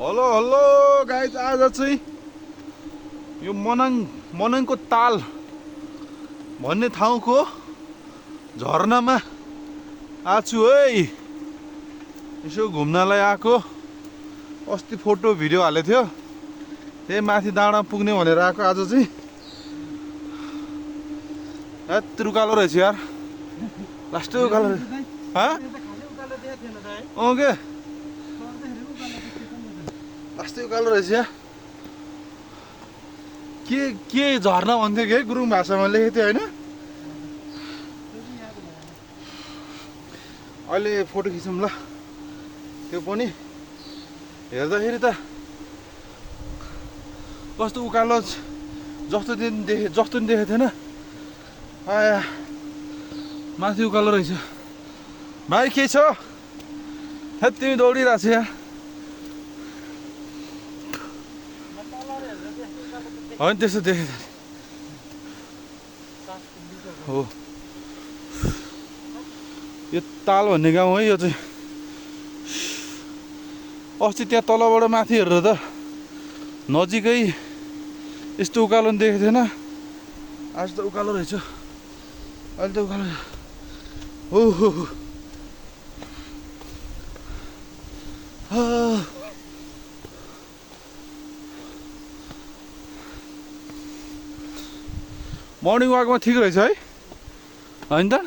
Hello hello guys, आज चाहिँ यो मनाङको ताल भन्ने ठाउँको झरनामा आछु है। यसो घुम्नलाई आएको। अस्ति फोटो भिडियो हालेको थियो, त्यही माथि डाँडा पुग्ने भनेर आएको। आज चाहिँ यत्रो उकालो रहेछ यार, लास्टै उकालो रहेछ। के लास्टै उकालो रहेछ यार। के झर्ना भन्थ्यो कि गुरुङ भाषामा लेखेको थियो होइन? अहिले फोटो खिचौँ ल। त्यो पनि हेर्दाखेरि त कस्तो उकालो जस्तो दिन देखेको थिएन। आया माथि उकालो रहेछ। भाइ के छ? तिमी दौडिरहेको छ यार। होइन त्यस्तो देखेँ हो। यो ताल भन्ने गाउँ है यो चाहिँ। अस्ति त्यहाँ तलबाट माथि हेरेर त नजिकै यस्तो उकालो नि देखेको थिएन। आज त उकालो रहेछ। अहिले त उकालो हो हो। मर्निङ वाकमा ठिक रहेछ है, होइन त?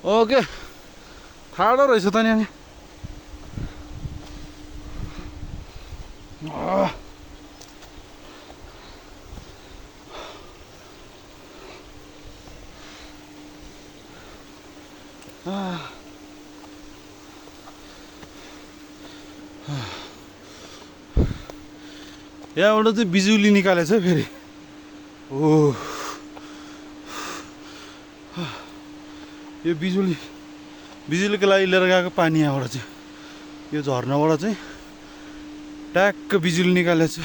ओके ठाडो रहेछ त नि। अनि यहाँबाट चाहिँ बिजुली निकालेछ है फेरि। यो बिजुलीको लागि लिएर गएको पानी यहाँबाट चाहिँ, यो झर्नाबाट चाहिँ ट्याक्क बिजुली निकालेछ।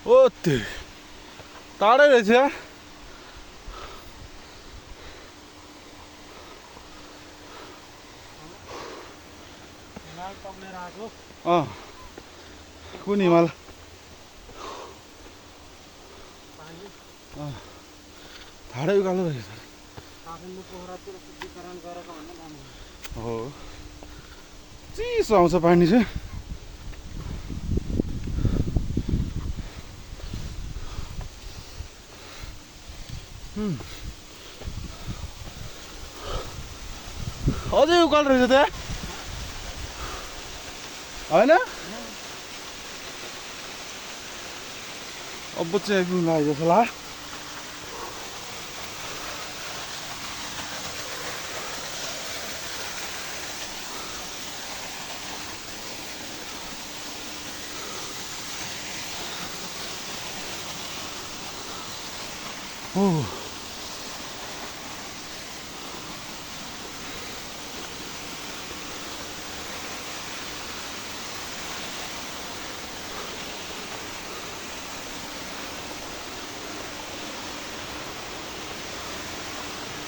ओ त्यो टाढै रहेछ यार। कुन हिमाल? ठाडै उकालो रहेछ हो। चिसो आउँछ पानी चाहिँ। अझै उकालो रहेछ त्यहाँ होइन? अब चाहिँ एकदिन लाग्यो जस्तो लाग्यो।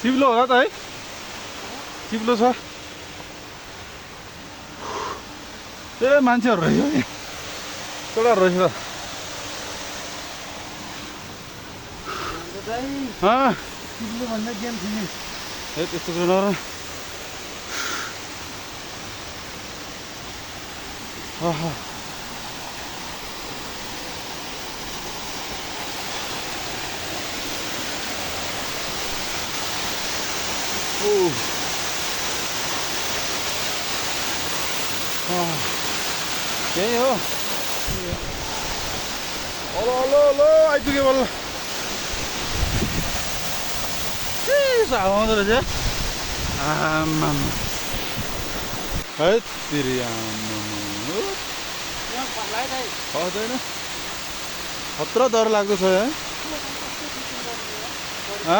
चिप्लो होला त है? चिप्लो छ। ए मान्छेहरू रहेछ नि, केटाहरू रहेछ त। चिप्लो भन्दा गेम थिएन। ए त्यस्तो कुरा नगर। यही हो। हेलो हेलो हेलो आइपुग्यो बल्ल। हावा आउँदो रहेछ आमाम। है तिरी आउँदैन। खतरा डर लाग्दो छ है।